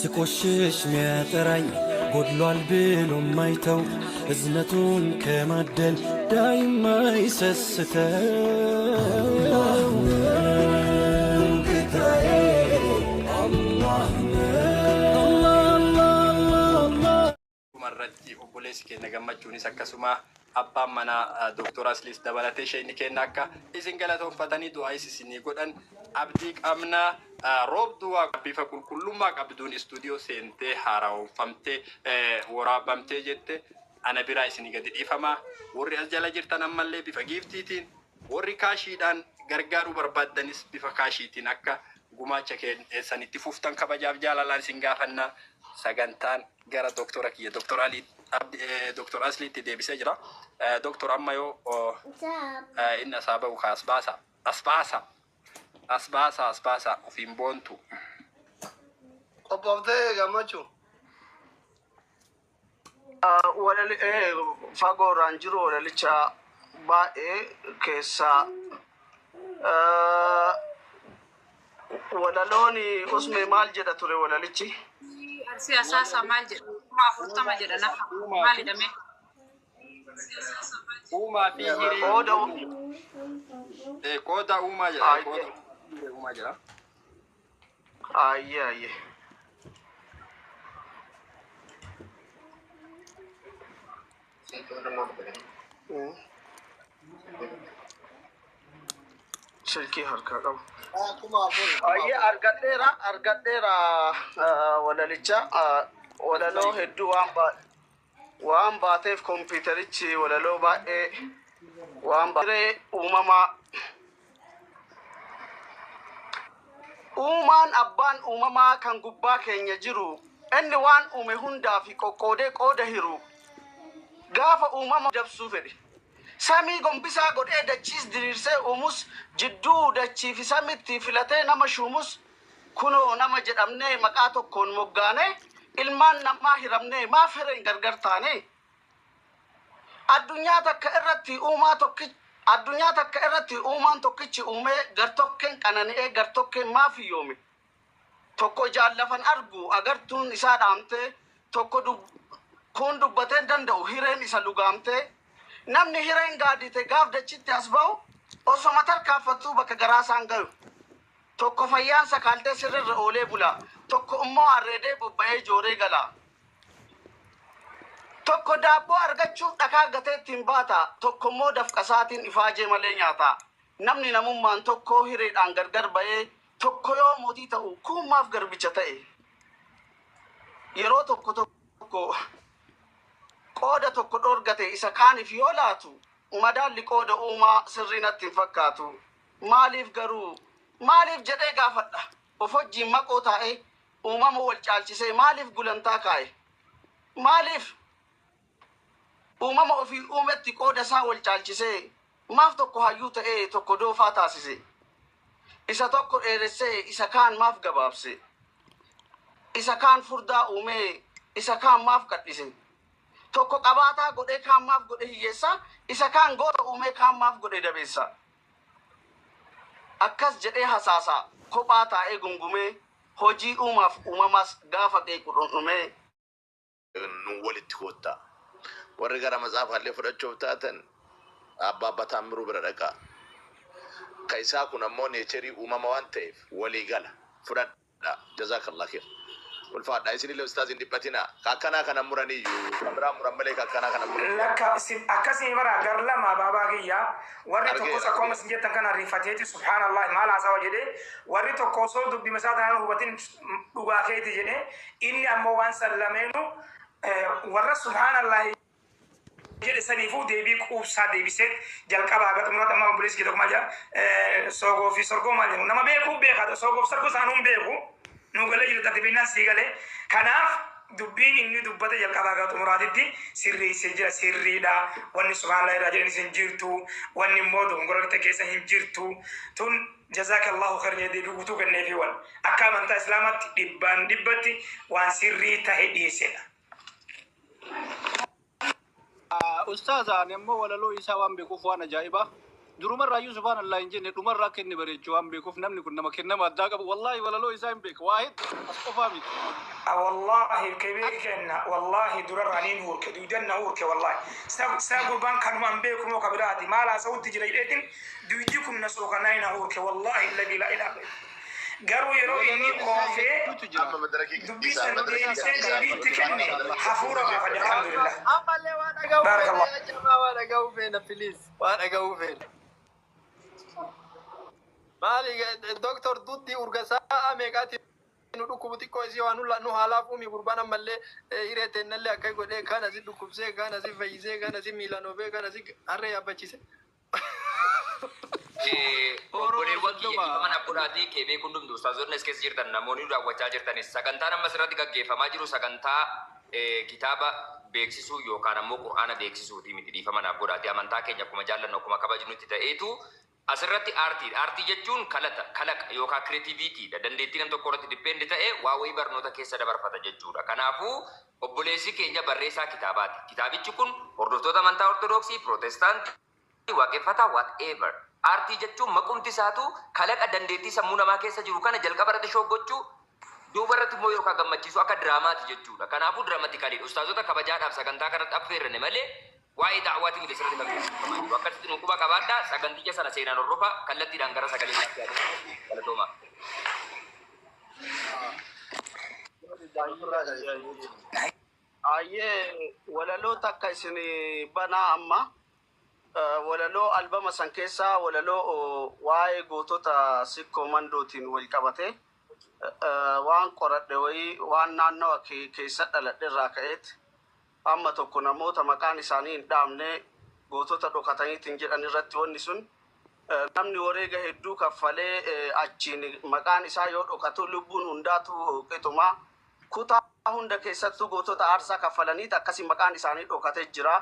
ስቆሽሽ ሚያጠራኝ ጎድሏል ብሎ ማይተው እዝነቱን ከማደል ዳይማ ይሰስተው ጌታዬ አላህ ነው። Dhumarratti obboleessi keenya Gammachuunis akkasuma abbaan manaa Doktor Asliis dabalatee sheeyni keenya akka isin galatoonfatanii du'aayis isinii godhan abdii qabna. Roobduu bifa qulqullummaa qabduun istuudiyoo seentee haaraa'oomfamtee waraabamtee jette ana biraa isinii gadi dhiifama. Warri as jala jirtan ammallee bifa giiftiitiin warri kaashiidhaan gargaaruu barbaaddanis bifa kaashiitiin akka gumaacha keessan itti fuftan kabajaaf jaalalaan isin gaafanna. Sagantaan gara doktora kiyya Doktor Alii Doktor Asliitti deebisee jira. Doktor amma yoo inni asaa ba'u kaas baasa as baasa as baasa as baasa ofiin boontu. Qophooftee Gammachuu? Walali fagoo irraan jiru walalicha baay'ee keessaa walaloon usme maal jedha ture walalichi? Arsii asaasaa maal jedha? 40,000 jedha nafa. Maalidha mee? Uumaa fi hiree. Qooda Qooda uumaa jedha. Qooda uumaa jedha. Ayyee ayyee. Silkii harkaa qaba. 4000. Ayyee argadheera argadheera walalicha walaloo hedduu waan waan baateef kompiitarichi walaloo baay'ee waan baay'ee uumamaa uumaan abbaan uumamaa kan gubbaa keenya jiru inni waan uume hundaa fi qoqqoodee qooda hiru gaafa uumama dabsuu fedhe samii gombisaa godhee dachiis diriirsee uumus jidduu dachii fi samitti filatee nama shuumus kunoo nama jedhamnee maqaa tokkoon moggaane ilmaan namaa hiramnee maaf hireen gargar taane addunyaa takka irratti uumaa tokkichi addunyaa takka irratti uumaan tokkichi uumee gartokkeen qanani'ee gartokkeen maaf hiyyoome tokko ijaan lafan argu agartuun isaa dhaamtee tokko kun dubbatee hin danda'u hireen isa lugaamtee namni hireen gaadite gaaf dachitti as ba'u osoma tarkaanfattuu bakka garaa isaan gayu tokko fayyaan sakaaltee sirrirra oolee bula tokko immoo arreedee bobba'ee jooree gala tokko daabboo argachuuf dhakaa gatee ittiin baata tokko immoo dafqasaatiin ifaajee malee nyaata namni namummaan tokko hireedhaan gargar ba'ee tokko yoo mootii ta'u kuun maaf garbicha ta'e yeroo tokko tokko qooda tokko dhorgate isa kaaniif yoo laatu madaalli qooda uumaa sirrii natti hin fakkaatu maaliif garuu maaliif jedhee gaafadha of wajjiin maqoo taa'ee uumama wal caalchisee maaliif gulantaa kaa'e maaliif uumama ofii uumetti qooda isaa wal caalchisee maaf tokko hayyuu ta'ee tokko doofaa taasise isa tokko dheeressee isa kaan maaf gabaabse isa kaan furdaa uumee isa kaan maaf qadhise tokko qabaataa godhee kaan maaf godhe hiyyeessa isa kaan goota uumee kaan maaf godhe dabeessa akkas jedhee hasaasa kophaa taa'ee gungumee hojii uumaaf uumamaas gaafa qeequ dhundhumee. Nu walitti koottaa. Warri gara matsaafaallee fudhachuuf taatan Abbaa Taammiruu bira dhaqaa. Ka isaa kun ammoo nature uumama waan ta'eef walii gala. Fudhadhaa. Jazaakallah khair. Ulfaadhaa. Isinillee ustaaz hin dhiphatinaa. Ka akkanaa kana muraniyyuu. Ka biraa muran malee ka akkanaa kana muran. Lakka isin akkasii bara gar lama baabaa kiyya warri tokkos Argeera akkuma argeera. isin jettan kana rifateeti subhaanallah maal haasawa jedhee warri tokko osoo dubbima isaa tanaan hubatin dhugaa keeti jedhee inni ammoo waan san lameenu warra subhaanallah jedhe saniifuu deebii quubsaa deebisee jalqabaa haga xumuraatti amma obboleessi kee tokko maal jedha soogoo fi sorgoo maal jedhu nama beekuu beekaa soogoo fi sorgoo isaanuu hin beeku nu galee jiru ati beeknaan sii galee kanaaf dubbiin inni dubbate jalqabaa haga xumuraatitti sirreessee jira sirriidha wanni subhaanallah irraa jedhanis hin jirtu wanni immoo dogongora keessa hin jirtu tun jazaakallahu khairan jedhee deebii guutuu kenneefi wan akka amantaa islaamaatti dhibbaan dhibbatti waan sirrii tahe dhiyeessedha. Ustaaza ani ammoo walaloo isaa waan beekuuf waan ajaa'ibaa. Durumarraayyuu subhaanallah hin jenne, dhumarraa akka inni bareechu waan beekuuf, namni kun nama kennama addaa qabu. Wallaahi walaloo isaa hin beeka, waa hedduu as qofaa miti. Wallahi kebee kenna, wallahi durarraa niin hurke, duydan na hurke. Wallahi sa gurbaan kanumaan beeku moo kabiraati maal haasa'utti jira jedheetin, duydi kun na sookanaa na hurke. Wallahi alladhi laa ilaaha illa. Garuu yeroo inni oofee Hedduutu jira. Amma madarakii dubbii isaa san madarakii deebisee isaa deebii itti kenne, hafuura baafadhe, alhamdulillah. Ammallee waan dhaga'uu Barakallah. feena, yaa jamaa, waan dhaga'uu feena, please, waan dhaga'uu feena. Maali, Doktor, duddi urgasaa meeqaati nu dhukkubu, xiqqoo isii waan nu haalaaf uumi. Gurbaan ammallee hiree teennallee akka godhee, kaan asi dhukkubsee, kaan asi fayyisee, kaan asi miilaan oofee, kaan asi harree yaabbachiise. Obboleewwan kiyya, dhiifama naaf godhaatii, keebee hundumtu ustaazonni as keessa jirtan, namoonni nu daawwachaa jirtanis, sagantaan amma asirratti gaggeeffamaa jiru sagantaa kitaaba beeksisuu yookaan ammoo qur'aana beeksisuuti miti. Dhiifama naaf godhaatii, amantaa keenya akkuma jaallannu, akkuma kabajnutti ta'eetu, asirratti aartiidha. Aartii jechuun kalata, kalaqa yookaan creativitydha. Dandeettii nam tokko irratti depend ta'ee waa wayii barnoota keessa dabarfata jechuudha. Kanaafuu obboleessi keenya barreessaa kitaabaati. Kitaabichi kun hordoftoota amantaa Ortodoksii, Pirootestaantii, Waaqeffataa, whatever. Aartii jechuun maqumti isaatu kalaqa dandeettii sammuu namaa keessa jiru kana jalqaba irratti shoggachuu, duuba irratti immoo yookaan gammachiisu, akka diraamaati jechuudha. Kanaafuu dramaticallydha. Ustaazota kabajaadhaaf sagantaa kanatti affeerranne malee waa'ee daawwaatii miti asirratti gaggeeffamaa jiru. Akkasitti nu quba qabaadhaa, saganticha sana seenaan hordofa, kallattiidhaan gara sagalee isaatti yaadatu. Galatooma. Ayyee, walaloo takka isin banaa amma. Walaloo albama san keessaa, walaloo waa'ee gootota Sikkoo Mandootiin wal qabate, waan qoradhe wayii, waan naannawa keessa dhaladhe irraa ka'eet, amma tokko namoota maqaan isaanii hin dhaamne, gootota dhokataniitiin jedhan irratti, wanni sun namni wareega hedduu kaffalee achiin maqaan isaa yoo dhokatu lubbuun hundaatu qixuma. Kutaa hunda keessattuu gootota aarsaa kaffalaniit akkasii maqaan isaanii dhokatee jira.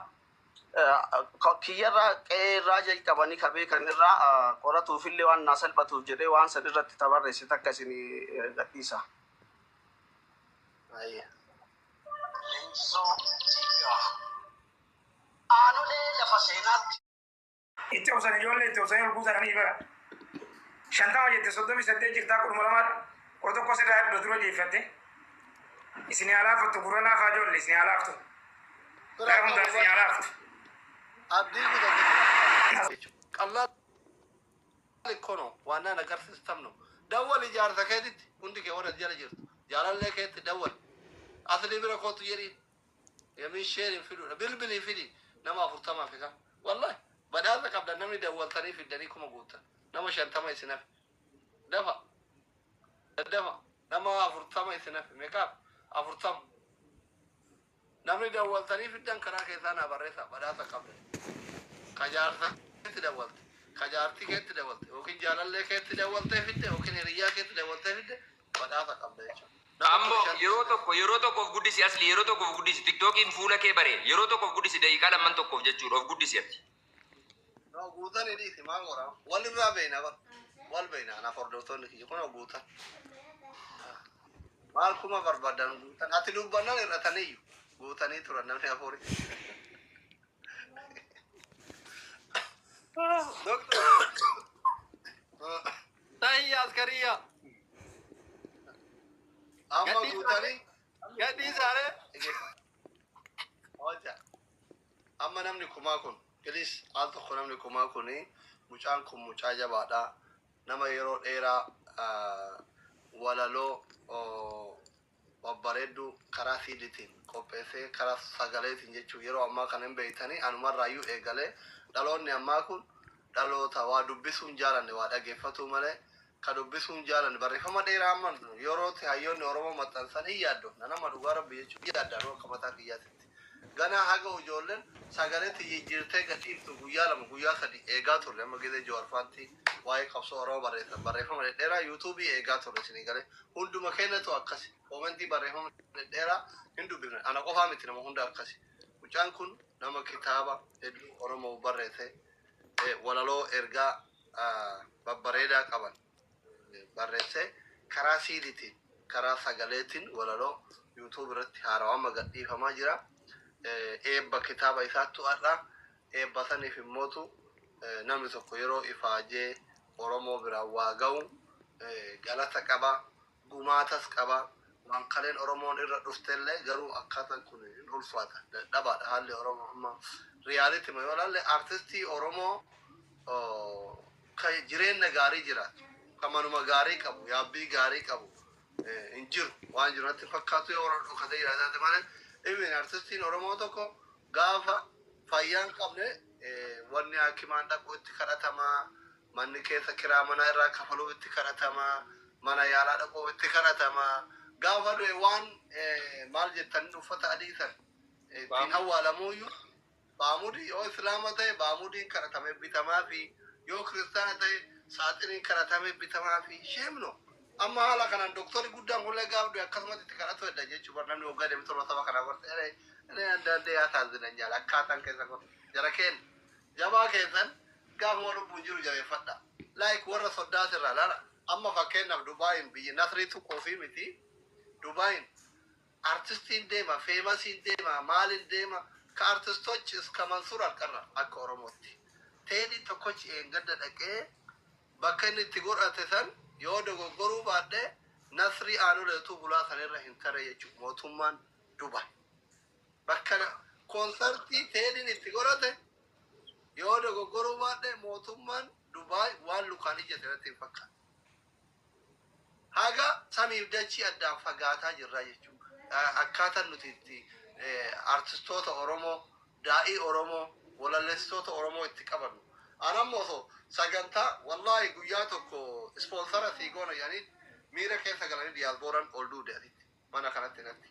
Kiyyarraa, qe'ee irraa jalqabanii ka beekan irraa qoratuufillee waan naa salphatuuf jedhee waan san irratti tabarreesse takka isin gadhiisa. Leenjisoo Jiigaa. Aanolee lafa seenaatti. Itti obsan, ijoollee, itti obsanii ol guutanii bara. 50 jette, 38 jirtaa, 12, 11 sirraa dhudha dura jeeffatte. Isin haa laafattu, gurra laafaa ijoollee, isin haa laaftu. Gara hundaa isin haa laaftu. Abdii kutate. ቀላል እኮ ነው። ዋና ነገር system ነው። ደወል ijaarsa keetitti, hundi kee warra jala jirtu jaalallee keetti dawwal, asli bira kootu jedhiin, yamin sheerin fidudha, bilbilii fidi, nama 40 fi kan wallahi badhaasa qabda. Namni dawwaltanii fiddanii 1000 guutan, nama 50 isin hafe. Dafa dafa, nama 40 isin hafe. Meeqaaf? 40. Namni dawwaltanii fiddan karaa keessaa naa barreessa, badhaasa qabda. Kajaarsa keetti dawwalte, kajaartii keetti dawwalte, yookiin jaalallee keetti dawwaltee fidde, yookiin hiriyyaa keetti dawwaltee fidde, badhaasa qabda jechuudha. Nama Ammoo 15. Yeroo tokko of guddisi, asli, yeroo tokko of guddisi. Tiktookiin fuula kee bare, yeroo tokko of guddisi, daqiiqaa lamman tokkoof jechuudha, of guddisi ati. No, guutanii dhiisi, maal godhaa? Wal irraa beeyna bar. Wal beeyna, anaaf hordoftoonni kiyya kun guutan. Maal kuma barbaadan guutan. Ati dubbannaan hir'ataniiyyu. Guutanii turan namni afuri. Doktor. Tahiyya askariya. Amma Gadhiisaare. guutanii. Gadhiisaare. Hoja. Amma namni kumaa kun, please, al tokko namni kumaa kun, mucaan kun mucaa jabaadha. Nama yeroo dheeraa walaloo babbareedduu karaa siiditiin qopheessee, karaa sagaleetiin jechuun, yeroo ammaa kana hin beektanii, anumarraayyuu eegalee, dhaloonni ammaa kun dhaloota waa dubbisuun jaalanne, waa dhageeffatu malee ka dubbisuun jaalanne. Barreeffama dheeraa amma yerootti hayyoonni Oromoo maxxansan hin yaaddofna, nama dhugaa rabbi jechuun yaaddaanuu akka mataa kiyyaatitti. Ganaa haga ijoolleen sagaleetti jijjiirtee gadhiiftu guyyaa 2, guyyaa 3 eegaa turre. Amma gizee Jawaarfaatti waa'ee qabsoo Oromoo barreessan, barreeffama dhedheeraa yuutuubii eegaa turre. Isinii galee, hunduma keenyatu akkasi comment barreeffama dhedheeraa hin dubbifne. Ana qofaa miti, nama hunda akkasi. Mucaan kun nama kitaaba hedduu Oromoo barreesse, walaloo ergaa babbareedaa qaban barreesse, karaa siidiitiin, karaa sagaleetiin walaloo YouTube irratti haarawama gadhiifamaa jira. Eebba kitaaba isaattu har'a, eebba saniif immootu Namni tokko yeroo ifaajee Oromoo biraan waa ga'u galata qaba, gumaatas qaba. Waan kaleen Oromoon irra dhuftellee garuu akkaataan kun hin ulfaata. Dadhabaadha haalli Oromoo amma reality ma yoo ilaalle, artistii Oromoo ka jireenya gaarii jiraatu, ka manuma gaarii qabu, yaabbii gaarii qabu hin jiru. Waan jiru natti fakkaatu yoo dhokatee jiraate malee, even artistiin Oromoo tokko gaafa fayyaa hin qabne wanni hakimaan dhaqu itti kadhatamaa, manni keessa kiraa mana irraa kafaluu itti kadhatamaa, mana yaalaa dhaquu itti kadhatamaa. Gaafa du'e waan maal jettan, uffata adii san ittiin awwaalamuuyyuu baamudii, yoo islaama ta'e baamudiin kadhatamee bitamaa fi yoo kiristaana ta'e saaxiniin kadhatamee bitamaa fi sheemno. Amma haala kanaan doktorri guddaan kunillee gaafa du'e akkasumatti itti kadhatu hedda jechuudha. Namni waggaa 27 saba kana gorte እኔ አንዳንዴ ያሳዝነኛል። Akkaataan keessa kun jara keenya jabaa keessan gaafuma lubbuun jiru jabeeffadha. Like warra soddaas irraa laala. Amma fakkeenyaaf Dubaayin biyyi Nasrii tuquu miti. Dubaayin artistiin deema, famousiin deema, maaliin deema, ka artistochi iska Mansuur alqarra akka Oromootti. Teedii tokkochi eengadda dhaqee bakka inni itti godhate san yoo dogoggoruu baadhee Nasrii aanuleetu bulaa sanirra hin tare jechuudha mootummaan Dubaay. Bakka koonsartii Teediin itti godhate yoo dogoggoruu baadhee mootummaan Dubaay waan lukaan ijjate irratti hin fakkaatu. Haga samiif dachii addaan fagaataa jirra jechuudha. Akkaataan nuti itti artistoota Oromoo, daa'ii Oromoo, walalleessitoota Oromoo itti qabannu. Anammoo osoo sagantaa wallaahi guyyaa tokko sponsor sii goona jedhanii miira keessa galanii diyaaspooraan ol duude asitti mana kanatti natti.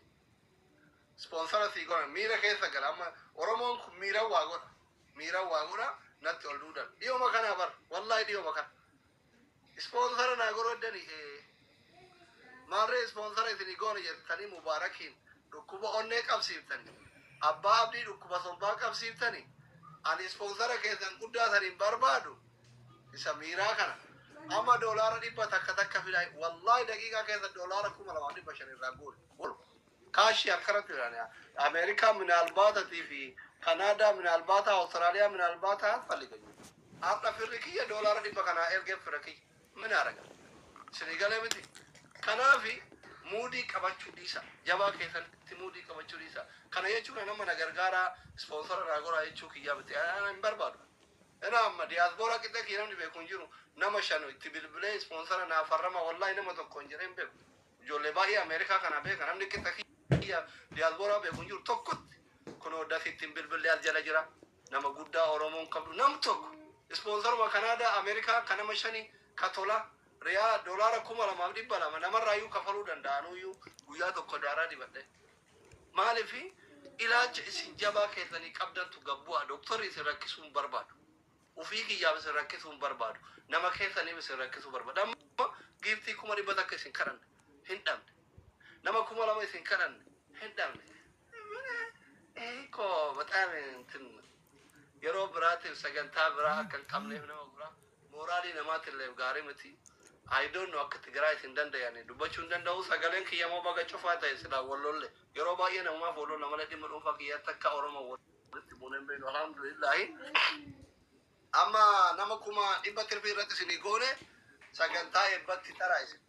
Sponsor sii goona miira keessa gala. Amma Oromoon kun miira waa godha. Miira waa godha, natti ol duudan. Dhiyooma kana bar, wallaahi dhiyooma kana. Sponsor naa godhu eddani, maarree sponsor isinii goona jettanii Mubaarakiin dhukkuba onnee qabsiiftanii, abbaa Abdii dhukkuba sombaa qabsiiftanii, ani sponsor keessan guddaa saniin barbaadu isa miiraa kana. Amma doolaara dhibba takka takka fidaa, wallaahi daqiiqaa keessa doolaara 2500 irraa goolu. Kaashii akkanatti fidan. Ameerikaa minaalbaatatii fi Kanaadaa minaalbaata, Awustiraaliyaa minaalbaata falligayu. Har'a firri kiyya doolaara 100 kanaa ergee fira kiyya. Min araga. Isinii galee miti. Kanaafi muudii qabachuu dhiisa. Jabaa keessatti muudii qabachuu dhiisa. Kana jechuun nama na gargaaraa, sponsor naa godhaa jechuu kiyyaa miti. Ana hin barbaadu. Ina amma diyaaspoora qixxe kiyya namni beeku hin jiru. Nama shan itti bilbilee sponsor naa farrama, wallaahi nama tokko hin jedhee hin beeku. Ijoollee baay'ee Ameerikaa kana beeka, namni qixxe kiyya diyaaspoora beeku hin jiru tokkotti. Kunoo dasitti hin bilbilee as jala jira. Nama guddaa Oromoon qabdu nam tokko. Sponsoruma Kanaadaa, Ameerikaa ka nama shani ka tola riyaa doolaara 2200 namarraayyuu kafaluu danda'anuyyuu guyyaa tokko daaraa dibadhe. Maalifi ilaalcha isin jabaa keessanii qabdantu gabbu'a. Doktorri isin rakkisuu hin barbaadu. Ufii kiyyaaf isin rakkisuu hin barbaadu. Nama keessaniif isin rakkisuu barbaadu. Amma giiftii 100,000 isin kadhanne hin dhabne. Nama 2000 isin kadhanne hin dhabne. Koo በጣም እንትን yeroo biraatiif sagantaa biraa akka hin qabneef nama biraa mooraalii namaatillee gaarii miti. I don't know akka Tigraay isin danda'ani dubbachuu hin danda'u. Sagaleen kiyyamoo baga cufaa ta'e silaa wallolle yeroo baay'ee namumaaf wallolla malee dhimma dhuunfaa kiyyaatti akka Oromoo walitti buuneen beeknu, alhamdulillahi. Amma nama 100,000 tirfii irratti isinii goone sagantaa eebbatti taraa isin.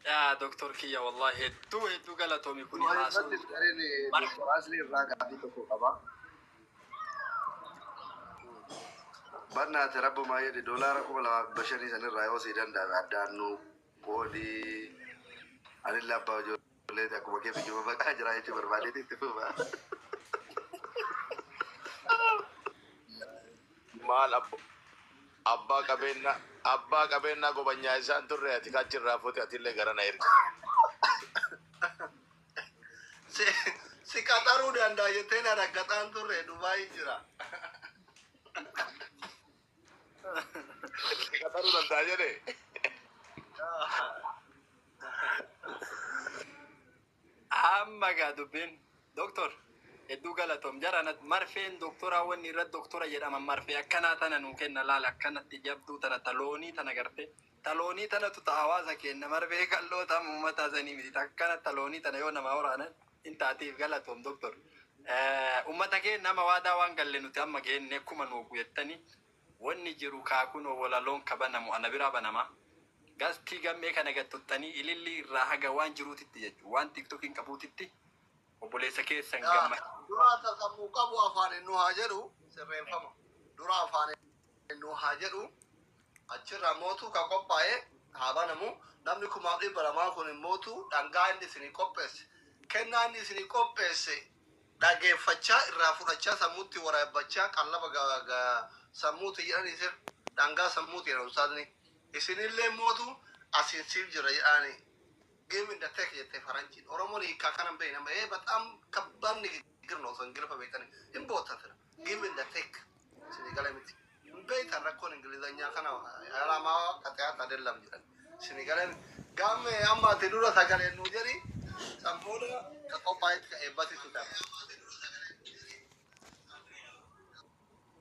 Yaa doktor kiyya, wallahi hedduu hedduu galatoomi kun haasoo. Irratti gareen Doktor Asli irraa gaaffii tokko qaba. Barnaate rabbumaa jedhi, doolaara 2500 sanirraa yoo sii danda'ame addaan nu qoodii, anillee abbaa ijoolleeti, akkuma kee biyyuma baqaa jira jechuu barbaadeeti, itti fufa. Maal abbaa qabeenyaa gobanyaa isaan turre, ati kachirraa fuute, atillee gara na ergi. Si qaxaruu danda'a jettee na raggaxaan turre, Dubaay jira. Si qaxaruu danda'a jedhe. Amma gaa dubbiin doktor hedduu galatoom jara marfeen doktoraa wanni irratti doktora jedhaman marfee akkanaa tana nuu kenna. Laala, akkanatti jabduu tana, taloonii tana garte, taloonii tanatu ta hawaasa kenna. Marfee qalloo tama uummataa sanii miti, akkana taloonii tana yoo nama waraanan hin taatiif. Galatoom doktor. Ummata kee nama waadaa waan galle nuti amma geenne kuma nuu guyettani wanni jiru kaakunoo walaloon kabanamu ana biraa banama. Gastii gammee kana gattottanii ililli irraa haga waan jiruutitti jechuudha. Waan TikTokiin qabuutitti obboleessa keessan gamma. Dura sammuu qabu afaan nu haa jedhu sirreeffama. Dura afaan nu haa jedhu, achirraa mootu ka qophaa'e haa banamu. Namni 2,200 kun mootu dhangaa inni isinii qopheesse, kennaa inni isinii qopheesse dhageeffachaa, irraa fudhachaa, sammuutti waraabbachaa, qallaba sammuuti jedhanii sir dhangaa sammuuti jedhan ustaazni. Isinillee mootu asin siif jira jedhani. Give and take jette faranjiin. Oromoon hiikkaa kanan beekna ee በጣም ከባድ ንግግር ነው። Osoo Ingiliffa beektani hin boottan sira. Give and take isinii gala miti. Hin beektan rakkoon Ingilizanyaa kana alamaa qaxayaat adelam jedhan. Isinii gala gaamme amma ati dura sagaleen nuu jedhi, san booda ka qophaa'etti ka eebbatitu ta'a.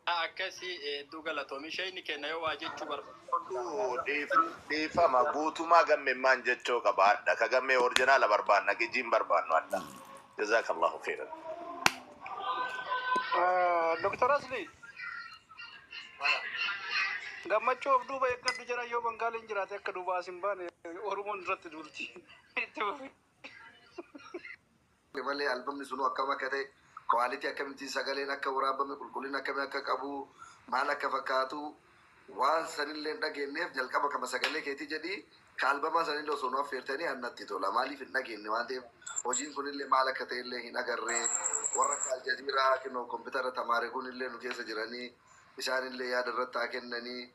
Akkasii hedduu galatoomi. Isheen kenna yoo waa jechuu barbaadu. Dhiifama, guutumaa gammemmaan jechoo qaba hadha. Ka gammee original barbaanna, gijiin barbaannu hadha. Jazakallahu khairan. Doktor Asli, gammachuu of duuba eeggadhu jira. Yoo Bangaaliin jiraate akka duuba as hin baane Oromoon irratti duulti. Itti fufi. Malee albamni sunu akkam akka ta'e, quality akkamittiin sagaleen akka waraabame, qulqullina akkamii akka qabu, maal akka fakkaatu waan sanillee hin dhageenyeef, jalqaba kama sagalee keetii jedhii, ka albamaa sanillee osoo nu affeertanii annatti tola. Maaliif hin dhageenye waan ta'eef, hojiin kunillee maal akka ta'e illee hin agarree. Warra akka Aljaziiraa kinoo kompiitara tamaare kunillee nu keessa jiranii, isaanillee yaada irratti haa kennanii.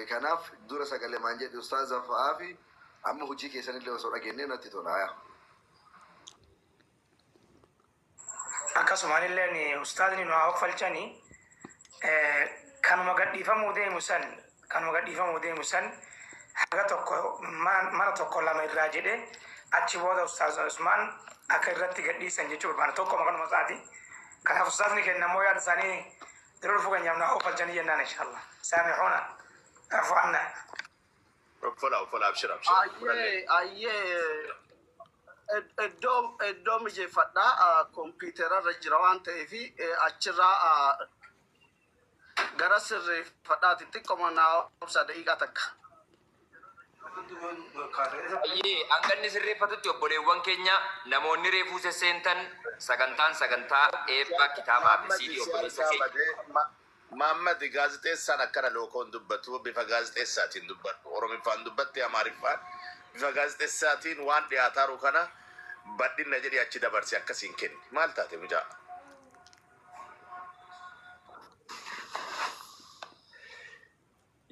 Kanaaf dura sagalee maan jedhi ustaaza fa'aa fi amma hojii keessanillee osoo dhageenyee natti tola. Akkasumaan illee ustaazni nu haa uffalchanii kanuma gadhiifamuu deemu san haga tokko mana tokko lama irraa jedhe, achi booda ustaaz Usmaan akka irratti gadhiisan jechuu barbaada, tokko makanuma isaati. Kanaaf ustaazni kenna immoo yaada isaanii yeroo dhufu keenyaaf nu haa uffalchanii jennaan, inshallah. Saamixuuna afu anna. Uffola, uffola, abshir, abshir. Ayyee, ayyee, iddoo mijeeffadhaa, kompiitara irra jira waan ta'eef achirraa gara sirreeffadhaati, xiqqoma naa obsa daqiiqaa takka. Ayyee, hanga inni sirreeffatutti, obboleewwan keenya namoonni reefuu sesseentan, sagantaan sagantaa eebba kitaabaa fi siidii obboleessa keenya. Maammad, gaazexeessaan akkana lookoon dubbatu, bifa gaazexeessaatiin dubbadhu. Oromiffaan dubbatte, Amaariffaan bifa gaazexeessaatiin waan dhiyaataaru kana badhina jedhi achi dabarsi akkasiin kenni. Maal taate mucaa?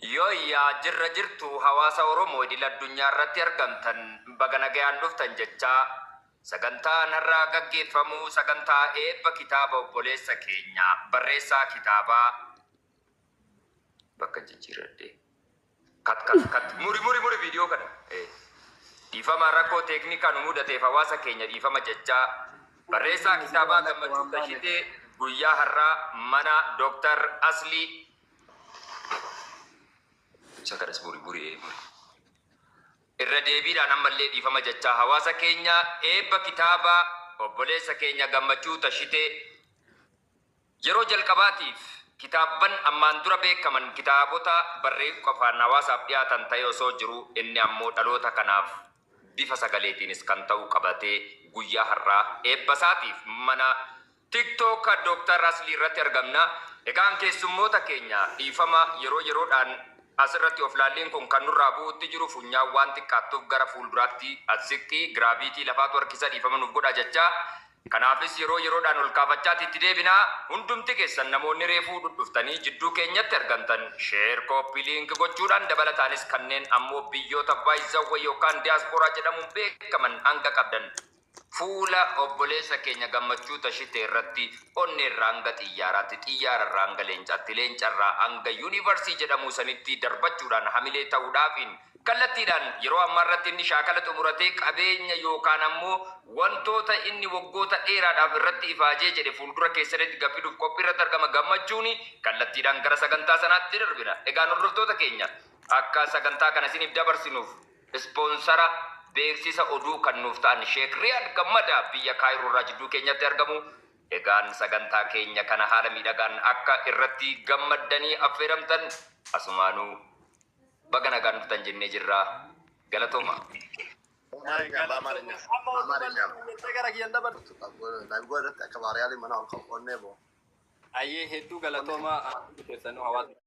Yoo yaa jirra jirtu, hawaasa Oromoo idil addunyaa irratti argamtan, baga nagayaan dhuftan jechaa, sagantaan har'aa gaggeeffamu sagantaa eebba kitaaba obboleessa keenya barreessaa kitaabaa bakka jijjiiradhe. Cut, cut, cut, muri, muri, muri viidiyoo kana. Dhiifama, rakkoo teeknikaa nu mudateef hawaasa keenya dhiifama jechaa, barreessaa kitaabaa Gammachuu Tashitee guyyaa har'aa mana Dooktar Aslii isa kanas muri, muri, muri. Irra deebiidhaan ammallee dhiifama jechaa, hawaasa keenya, eebba kitaaba obboleessa keenya Gammachuu Tashitee, yeroo jalqabaatiif kitaabban ammaan dura beekaman kitaabota barreessuu qofaan hawaasaaf dhiyaatan ta'e osoo jiru, inni ammoo dhaloota kanaaf bifa sagaleetiinis kan ta'u qabatee guyyaa har'aa eebba isaatiif mana TikTok Dooktar Aslii irratti argamna. Egaan keessummoota keenya, dhiifama, yeroo yeroodhaan asirratti of laalliin kun kan nurraa bu'utti jiru funyaan waan xiqqaattuuf gara fuulduraatti as siqxii, gravity lafaatu harkisa, dhiifama nuuf godha jechaa. Kanaafis yeroo yeroodhaan ol kaafachaatti itti deebinaa. Hundumti keessan namoonni reefuu dhudhuftanii jidduu keenyatti argamtan share, copy link gochuudhaan, dabalataanis kanneen ammoo biyyoota baay'izawwa yookaan diyaaspooraa jedhamuun beekaman hanga qabdan fuula obboleessa keenya Gammachuu Tashitee irratti onnee irraa hanga xiyyaaraatti, xiyyaara irraa hanga leencaatti, leencarraa hanga yuunivarsiitii jedhamu sanitti darbachuudhaan hamilee ta'uudhaafiin kallattiidhaan yeroo ammaa irratti inni shaakala xumuratee qabeenya yookaan ammoo wantoota inni waggoota dheeraadhaaf irratti ifaajee jedhe fuuldura keessanitti gaffiduuf qophii irratti argama Gammachuuni. Kallattiidhaan gara sagantaa sanaatti darbina. Egaan hordoftoota keenya, akka sagantaa kana isiniif dabarsinuuf sponsor beeksisa oduu kan nuuf ta'an Sheek Riyaad Gammadaa biyya Kaayiroo irraa jidduu keenyatti argamu. Egaan sagantaa keenya kana haala miidhagaan akka irratti gammaddanii affeeramtan asumaanuu baga nagaan dhuftan jennee jirra. Galatooma. በአማርኛ በአማርኛ Live irratti akka baariyaalii mana ol kan qonnee boo. Ayyee, hedduu galatooma keessanuu hawaasa.